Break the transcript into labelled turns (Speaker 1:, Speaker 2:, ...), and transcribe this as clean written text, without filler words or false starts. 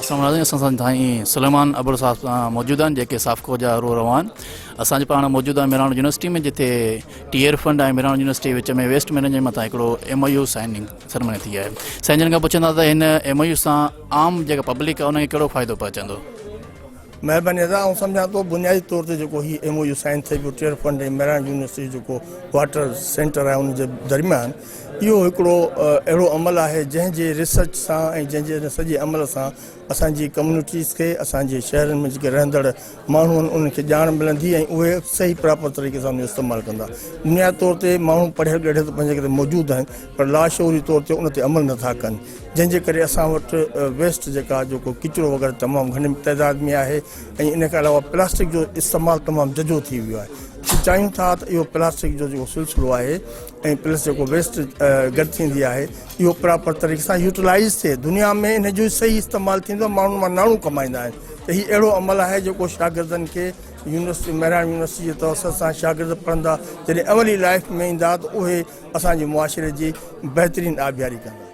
Speaker 1: السلام ناظرين اسان سان سائين سليمان ابڙو صاحب سان موجود آهن جيڪي سافڪو جا روح روان اسان جي پاڻ موجود آهن ميراڻ يونيورسٽي ۾ جتي ٽيئر فنڊ ۽ ميراڻ يونيورسٽي وچ ۾ ويسٽ مينيجمينٽ مٿان هڪڙو M O U signing ceremony ٿي آهي سائين جن کان پڇندا ته هن ايم او يو سان عام جيڪا پبلڪ آهي ان کي ڪهڙو فائدو پهچندو.
Speaker 2: مهرباني ادا آئون سمجهان ٿو بنيادي طور تي جيڪو هي ايم او يو سائن ٿئي پيو ٽيئر فنڊ ۽ مهراڻ يونيورسٽي جو جيڪو واٽر سينٽر آهي ان جي درميان اهو هڪڙو اهڙو عمل آهي جنهن جي ريسرچ سان ۽ جنهن جي ان سڄي عمل سان اسان جي ڪميونٽيز کي اسان جي شهرن ۾ جيڪي رهندڙ ماڻهو آهن انهن کي ڄاڻ ملندي ۽ اهي صحيح پراپر طريقي سان ان جو استعمال ڪندا بنيادي طور تي ماڻهو پڙهيل ڳڙهيل ته پنهنجي ڪري موجود آهن پر لاشعوري طور تي ان تي عمل نٿا ڪن جنهن جي ڪري اسان وٽ ويسٽ جيڪا جيڪو ڪچرو وغيره تمام گهڻي تعداد ۾ آهي ۽ ان کان علاوه پلاسٽڪ جو استعمال تمام ججهو ٿي ويو آهي اسين چاهيون ٿا ته اهو پلاسٽڪ جو جيڪو سلسلو آهي ۽ پلس جيڪو ويسٽ گڏ ٿيندي آهي اهو پراپر طريقي سان يوٽيلائز ٿئي دنيا ۾ ان جو صحيح استعمال ٿيندو آهي ماڻهن مان ناڻو ڪمائيندا آهن ته هي اهڙو عمل آهي جيڪو شاگردن کي يونيورسٽي مهراڻ يونيورسٽي جي توسط سان شاگرد پڙهندا جڏهن عملي لائف ۾ ايندا ته اهي اسان جي معاشري جي بهترين آبياري ڪندا.